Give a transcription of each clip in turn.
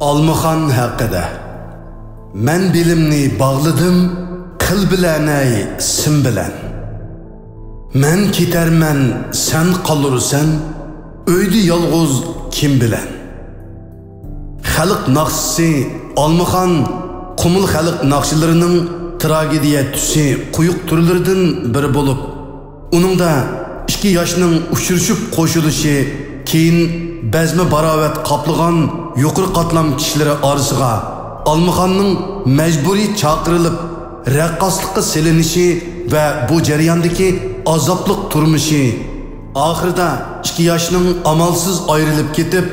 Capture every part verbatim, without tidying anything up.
ئالمىخان ھەققىدە. مەن بېلىمنى باغلىدىم، قىل بىلەنەي سىم بىلەن. مەن كېتەرمەن، سەن قالۇرسەن، ئۆيدە يالغۇز كىم بىلەن؟ خەلق ناخشىسى ئالمىخان قۇمۇل خەلق ناخشىلىرىنىڭ تراگېدىيە تۈسى قويۇق تۈرلىرىدىن بىرى بولۇپ، ئۇنىڭدا ئىككى ياشنىڭ ئۇچرىشىپ قوشۇلۇشى كېيىن بەزمە باراۋەت قاپلىغان يۇقىرى قاتلام كىشىلىرى ئارىسىغا ئالمىخاننىڭ مەجبۇرىي چاقىرىلىپ رەققاسلىققا سېلىنىشى ۋە بۇ جەرياندىكى ئازابلىق تۇرمۇشى، ئاخىرىدا ئىككى ياشنىڭ ئامالسىز ئايرىلىپ كېتىپ،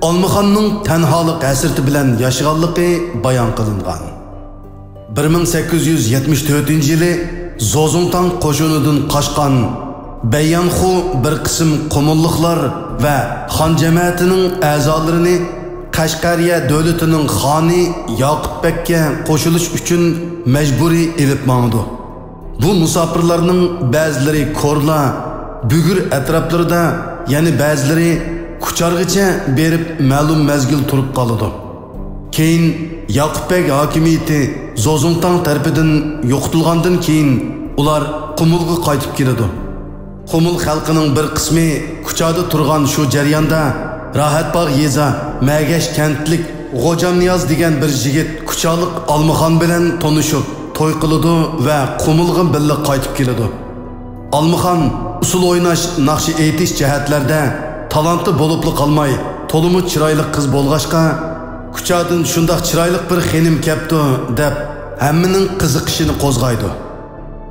ئالمىخاننىڭ تەنھالىق ھەسرىتى بىلەن ياشىغانلىقى بايان قىلىنغان. بىر مىڭ سەككىز يۈز يەتمىش تۆتىنچى يىلى زوزۇڭتاڭ قوشۇنىدىن قاچقان بەييانخۇ بىر قىسىم قۇمۇللۇقلار ۋە خان جەمەتىنىڭ ئەزالىرىنى قەشقەرىيە دۆلىتىنىڭ خانى ياقۇپ بەگكە قوشۇلۇش ئۈچۈن مەجبۇرىي ئېلىپ ماڭىدۇ. بۇ مۇساپىرلارنىڭ بەزىلىرى كورلا، بۈگۈر ئەتراپلىرىدا، يەنە بەزىلىرى كۇچارغىچە بېرىپ مەلۇم مەزگىل تۇرۇپ قالىدۇ. كېيىن ياقۇپ بەگ ھاكىمىيىتى زوزۇڭتاڭ تەرىپىدىن يوقىتىلغاندىن كېيىن، ئۇلار قۇمۇلغا قايتىپ كېلىدۇ. قۇمۇل خەلقىنىڭ بىر قىسمى كۇچادا تۇرغان شۇ جەرياندا، راھەتباغ يېزا مەگەش كەنتلىك غوجامنىياز دېگەن بىر يىگىت كۇچالىق ئالمىخان بىلەن تونۇشۇپ، توي قىلىدۇ ۋە قۇمۇلغا بىللە قايتىپ كېلىدۇ. ئالمىخان ئۇسسۇل ئويناش، ناخشا ئېيتىش جەھەتلەردە تالانتى بولۇپلا قالماي، تولىمۇ چىرايلىق قىز بولغاچقا، كۇچادىن شۇنداق چىرايلىق بىر خېنىم كەپتۇ، دەپ ھەممىنىڭ قىزىقىشىنى قوزغايدۇ.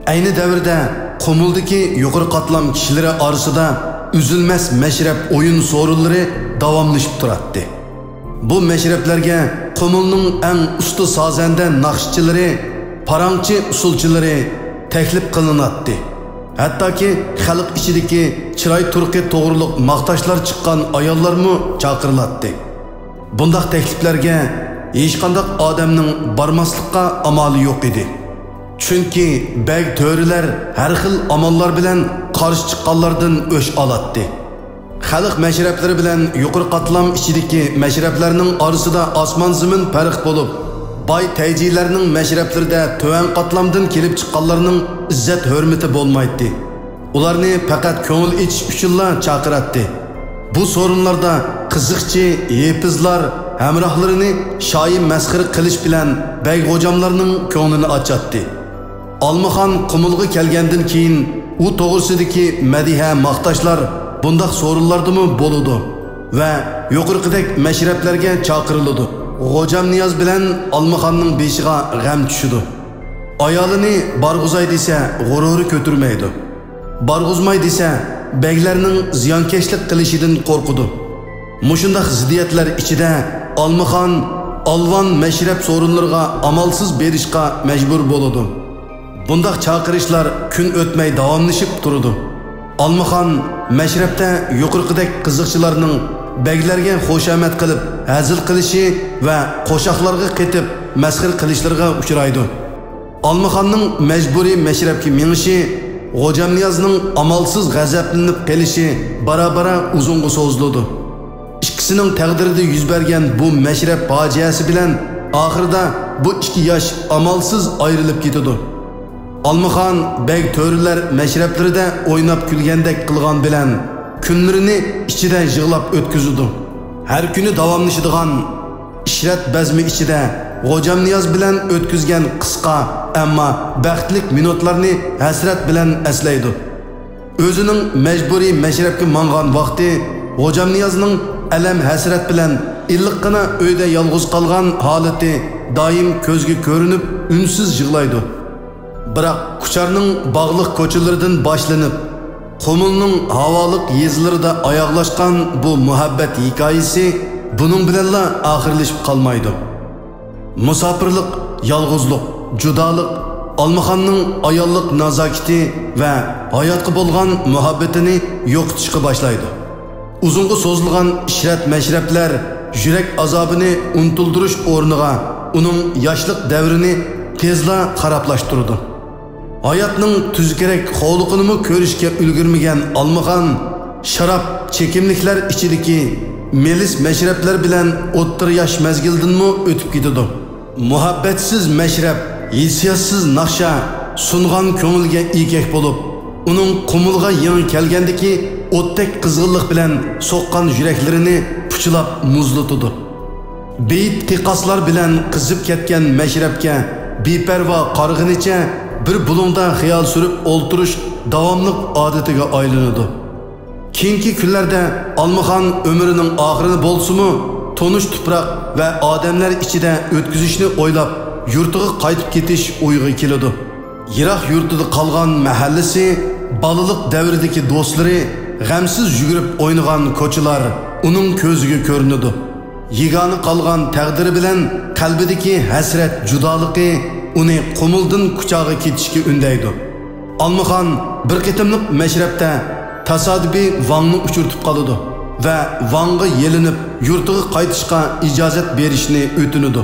ئەينى دەۋردە قۇمۇلدىكى يۇقىرى قاتلام كىشىلىرى ئارىسىدا ئۈزۈلمەس مەشرەپ ئويۇن سورۇنلىرى داۋاملىشىپ تۇراتتى. بۇ مەشرەپلەرگە قۇمۇلنىڭ ئەڭ ئۇستا سازەندە ناخشىچىلىرى، پاراڭچى ئۇسسۇلچىلىرى تەكلىپ قىلىناتتى. ھەتتاكى خەلق ئىچىدىكى چىراي تۇرقى توغرۇلۇق ماختاشلار چىققان ئاياللارمۇ چاقىرىلاتتى. بۇنداق تەكلىپلەرگە ھېچقانداق ئادەمنىڭ بارماسلىققا ئامالى يوق ئىدى. چۈنكى بەگ تۆرىلەر ھەر خىل ئاماللار بىلەن قارشى چىققانلاردىن ئۆچ ئالاتتى. خەلق مەشرەپلىرى بىلەن يۇقىرى قاتلام ئىچىدىكى مەشرەپلەرنىڭ ئارىسىدا ئاسمان-زېمىن پەرق بولۇپ، باي تەيجىلەرنىڭ مەشرەپلىرىدە تۆۋەن قاتلامدىن كېلىپ چىققانلارنىڭ ئىززەت-ھۆرمىتى بولمايتتى. ئۇلارنى پەقەت كۆڭۈل ئېچىش ئۈچۈنلا چاقىراتتى. بۇ سورۇنلاردا قىزىقچى، يېپىزلار ھەمراھلىرىنى شايى مەسخىرە قىلىش بىلەن بەگ غوجاملارنىڭ كۆڭلىنى ئاچاتتى. ئالمىخان قۇمۇلغا كەلگەندىن كېيىن، ئۇ توغرىسىدىكى مەدھىيە ماختاشلار بۇنداق سورۇنلاردىمۇ بولىدۇ ۋە يۇقىرىقىدەك مەشرەپلەرگە چاقىرىلىدۇ. غوجامنىياز بىلەن ئالمىخاننىڭ بېشىغا غەم چۈشىدۇ. ئايالىنى بارغۇزاي دېسە، غۇرۇرى كۆتۈرمەيدۇ. بارغۇزماي دېسە، بەگلەرنىڭ زىيانكەشلىك قىلىشىدىن قورقىدۇ. مۇشۇنداق زىددىيەتلەر ئىچىدە ئالمىخان ئالۋان مەشرەپ سورۇنلىرىغا ئامالسىز بېرىشقا مەجبۇر بولىدۇ. بۇنداق چاقىرىشلار كۈن ئۆتمەي داۋاملىشىپ تۇرىدۇ. ئالمىخان مەشرەپتە يۇقىرىقىدەك قىزىقچىلارنىڭ بەگلەرگە خۇشامەت قىلىپ ھەزىل قىلىشى ۋە قوشاقلارغا قېتىپ مەسخىرە قىلىشلىرىغا ئۇچرايدۇ. ئالمىخاننىڭ مەجبۇرىي مەشرەپكە مېڭىشى، غوجامنىيازنىڭ ئامالسىز غەزەپلىنىپ قېلىشى بارا-بارا ئۇزۇنغا سوزۇلىدۇ. ئىككىسىنىڭ تەقدىرىدە يۈز بەرگەن بۇ مەشرەپ پاجىئەسى بىلەن ئاخىرىدا بۇ ئىككى ياش ئامالسىز ئايرىلىپ كېتىدۇ. ئالمىخان بەگ تۆرىلەر مەشرەپلىرىدە ئويناپ كۈلگەندەك قىلغان بىلەن كۈنلىرىنى ئىچىدە يىغلاپ ئۆتكۈزىدۇ. ھەر كۈنى داۋاملىشىدىغان ئىشرەت بەزمى ئىچىدە غوجامنىياز بىلەن ئۆتكۈزگەن قىسقا، ئەمما بەختلىك مىنۇتلارنى ھەسرەت بىلەن ئەسلەيدۇ. ئۆزىنىڭ مەجبۇرىي مەشرەپكە ماڭغان ۋاقتى، غوجامنىيازنىڭ ئەلەم-ھەسرەت بىلەن ئىللىققىنا ئۆيدە يالغۇز قالغان ھالىتى دائىم كۆزگە كۆرۈنۈپ، ئۈنسىز يىغلايدۇ. بىراق، كۇچارنىڭ باغلىق كوچىلىرىدىن باشلىنىپ، قۇمۇلنىڭ ھاۋالىق يېزىلىرىدا ئاياغلاشقان بۇ مۇھەببەت ھېكايىسى بۇنىڭ بىلەنلا ئاخىرلىشىپ قالمايدۇ. مۇساپىرلىق، يالغۇزلۇق، جۇدالىق ئالمىخاننىڭ ئاياللىق نازاكىتى ۋە ھاياتقا بولغان مۇھەببىتىنى يوقىتىشقا باشلايدۇ. ئۇزۇنغا سوزۇلغان ئىشرەت-مەشرەپلەر يۈرەك ئازابىنى ئۇنتۇلدۇرۇش ئورنىغا، ئۇنىڭ ياشلىق دەۋرىنى تېزلا خارابلاشتۇرىدۇ. ھاياتنىڭ تۈزكىرەك قوۋلۇقىنىمۇ كۆرۈشكە ئۈلگۈرمىگەن ئالمىخان شاراب، چېكىملىكلەر ئىچىدىكى مېلىس مەشرەپلەر بىلەن ئوتتۇرا ياش مەزگىلدىنمۇ ئۆتۈپ كېتىدۇ. مۇھەببەتسىز مەشرەپ، ھېسسىياتسىز ناخشا سۇنغان كۆڭۈلگە ئېگەك بولۇپ، ئۇنىڭ قۇمۇلغا يېڭى كەلگەندىكى ئوتتەك قىزغىنلىق بىلەن سوققان يۈرەكلىرىنى پۇچىلاپ مۇزلىتىدۇ. بېيىت قىقاسلار بىلەن قىزىپ كەتكەن مەشرەپكە بىپەرۋا قارىغىنىچە بىر بۇلۇڭدا خىيال سۈرۈپ ئولتۇرۇش داۋاملىق ئادىتىگە ئايلىنىدۇ. كېيىنكى كۈنلەردە ئالمىخان ئۆمرىنىڭ ئاخىرىنى بولسىمۇ تونۇش تۇپراق ۋە ئادەملەر ئىچىدە ئۆتكۈزۈشنى ئويلاپ، يۇرتىغا قايتىپ كېتىش ئويىغا كېلىدۇ. يىراق يۇرتىدا قالغان مەھەللىسى، بالىلىق دەۋرىدىكى دوستلىرى، غەمسىز يۈگۈرۈپ ئوينىغان كوچىلار ئۇنىڭ كۆزىگە كۆرۈنىدۇ. يېگانە قالغان تەقدىرى بىلەن قەلبىدىكى ھەسرەت جۇدالىقى ئۇنى قۇمۇلدىن كۇچاغا كېتىشكە ئۈندەيدۇ. ئالمىخان بىر قېتىملىق مەشرەپتە تاسادىپىي ۋاڭنى ئۇچرىتىپ قالىدۇ ۋە ۋاڭغا يېلىنىپ يۇرتىغا قايتىشقا ئىجازەت بېرىشنى ئۆتۈنىدۇ.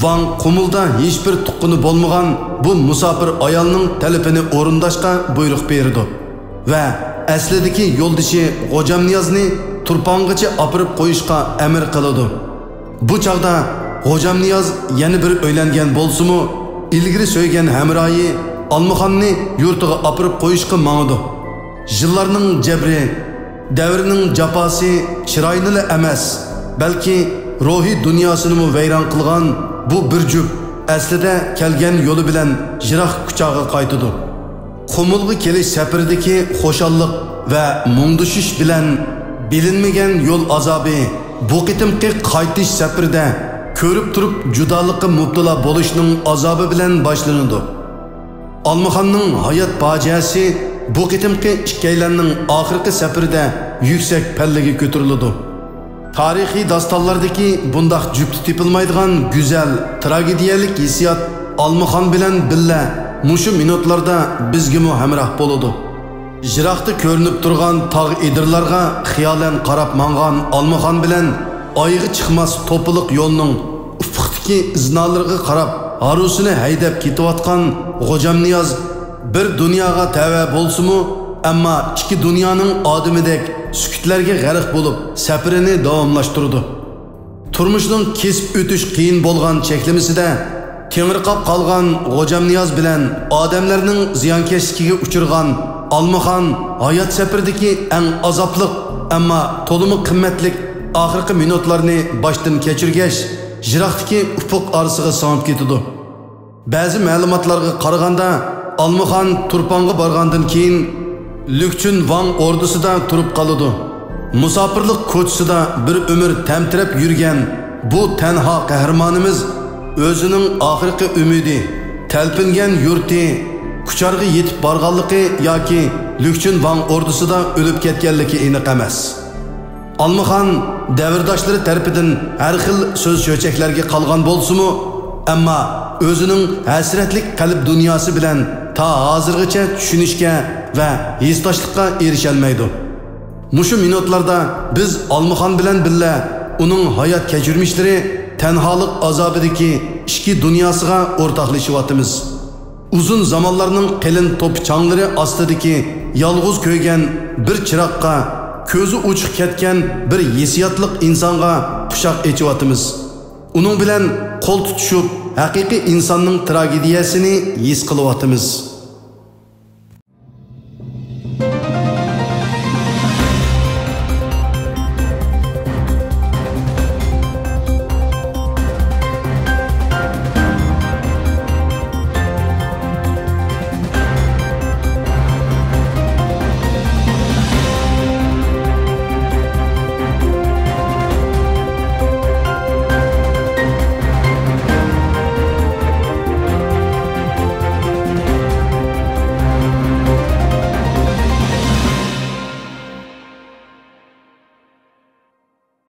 ۋاڭ قۇمۇلدا ھېچبىر تۇغقىنى بولمىغان بۇ مۇساپىر ئايالنىڭ تەلىپىنى ئورۇنداشقا بۇيرۇق بېرىدۇ ۋە ئەسلىدىكى يولدىشى غوجامنىيازنى تۇرپانغىچە ئاپىرىپ قويۇشقا ئەمىر قىلىدۇ. بۇ چاغدا غوجامنىياز يەنە بىر ئۆيلەنگەن بولسىمۇ، ئىلگىرى سۆيگەن ھەمراھى ئالمىخاننى يۇرتىغا ئاپىرىپ قويۇشقا ماڭىدۇ. يىللارنىڭ جەبرى، دەۋرنىڭ جاپاسى چىراينىلا ئەمەس، بەلكى روھىي دۇنياسىنىمۇ ۋەيران قىلغان بۇ بىر جۈپ ئەسلىدە كەلگەن يولى بىلەن يىراق كۇچاغا قايتىدۇ. قۇمۇلغا كېلىش سەپىرىدىكى خۇشاللىق ۋە مۇڭدىشىش بىلەن بىلىنمىگەن يول ئازابى بۇ قېتىمقى قايتىش سەپىرىدە كۆرۈپ تۇرۇپ جۇدالىققا مۇپتىلا بولۇشنىڭ ئازابى بىلەن باشلىنىدۇ. ئالمىخاننىڭ ھايات پاجىئەسى بۇ قېتىمقى ئىككىيلەننىڭ ئاخىرقى سەپىرىدە يۈكسەك پەللىگە كۆتۈرۈلىدۇ. تارىخىي داستانلاردىكى بۇنداق جۈپتە تېپىلمايدىغان گۈزەل، تراگېدىيەلىك ھېسسىيات ئالمىخان بىلەن بىللە مۇشۇ مىنۇتلاردا بىزگىمۇ ھەمراھ بولىدۇ. يىراقتا كۆرۈنۈپ تۇرغان تاغ ئېدىرلارغا خىيالەن قاراپ ماڭغان ئالمىخان بىلەن ئايىغى چىقماس توپىلىق يولنىڭ ئۇپۇقتىكى ئىزنالىرىغا قاراپ ھارۋىسىنى ھەيدەپ كېتىۋاتقان غوجامنىياز بىر دۇنياغا تەۋە بولسىمۇ، ئەمما ئىككى دۇنيانىڭ ئادىمىدەك سۈكۈتلەرگە غەرق بولۇپ، سەپىرىنى داۋاملاشتۇرىدۇ. تۇرمۇشنىڭ كېسىپ ئۆتۈش قىيىن بولغان چەكلىمىسىدە تېڭىرقاپ قالغان غوجامنىياز بىلەن ئادەملەرنىڭ زىيانكەشلىكىگە ئۇچرىغان ئالمىخان ھايات سەپىرىدىكى ئەڭ ئازابلىق، ئەمما تولىمۇ قىممەتلىك ئاخىرقى مىنۇتلارنى باشتىن كەچۈرگەچ، يىراقتىكى ئۇپۇق ئارىسىغا سىڭىپ كېتىدۇ. بەزى مەلۇماتلارغا قارىغاندا، ئالمىخان تۇرپانغا بارغاندىن كېيىن، لۈكچۈن ۋاڭ ئوردىسىدا تۇرۇپ قالىدۇ. مۇساپىرلىق كوچىسىدا بىر ئۆمۈر تەمتىرەپ يۈرگەن بۇ تەنھا قەھرىمانىمىز ئۆزىنىڭ ئاخىرقى ئۈمىدى، تەلپۈنگەن يۇرتى، كۇچارغا يېتىپ بارغانلىقى ياكى لۈكچۈن ۋاڭ ئوردىسىدا ئۆلۈپ كەتكەنلىكى ئېنىق ئەمەس. ئالمىخان دەۋرداشلىرى تەرىپىدىن ھەر خىل سۆز-چۆچەكلەرگە قالغان بولسىمۇ، ئەمما ئۆزىنىڭ ھەسرەتلىك قەلب دۇنياسى بىلەن تا ھازىرغىچە چۈشىنىشكە ۋە ھېسداشلىققا ئېرىشەلمەيدۇ. مۇشۇ مىنۇتلاردا بىز ئالمىخان بىلەن بىللە ئۇنىڭ ھايات كەچۈرمىشلىرى، تەنھالىق ئازابىدىكى ئىچكى دۇنياسىغا ئورتاقلىشىۋاتىمىز. ئۇزۇن زامانلارنىڭ قېلىن توپا چاڭلىرى ئاستىدىكى يالغۇز كۆيگەن بىر چىراغقا، كۆزى ئوچۇق كەتكەن بىر ھېسسىياتلىق ئىنسانغا قۇچاق ئېچىۋاتىمىز. ئۇنىڭ بىلەن قول تۇتۇشۇپ، ھەقىقىي ئىنساننىڭ تراگېدىيەسىنى ھېس قىلىۋاتىمىز.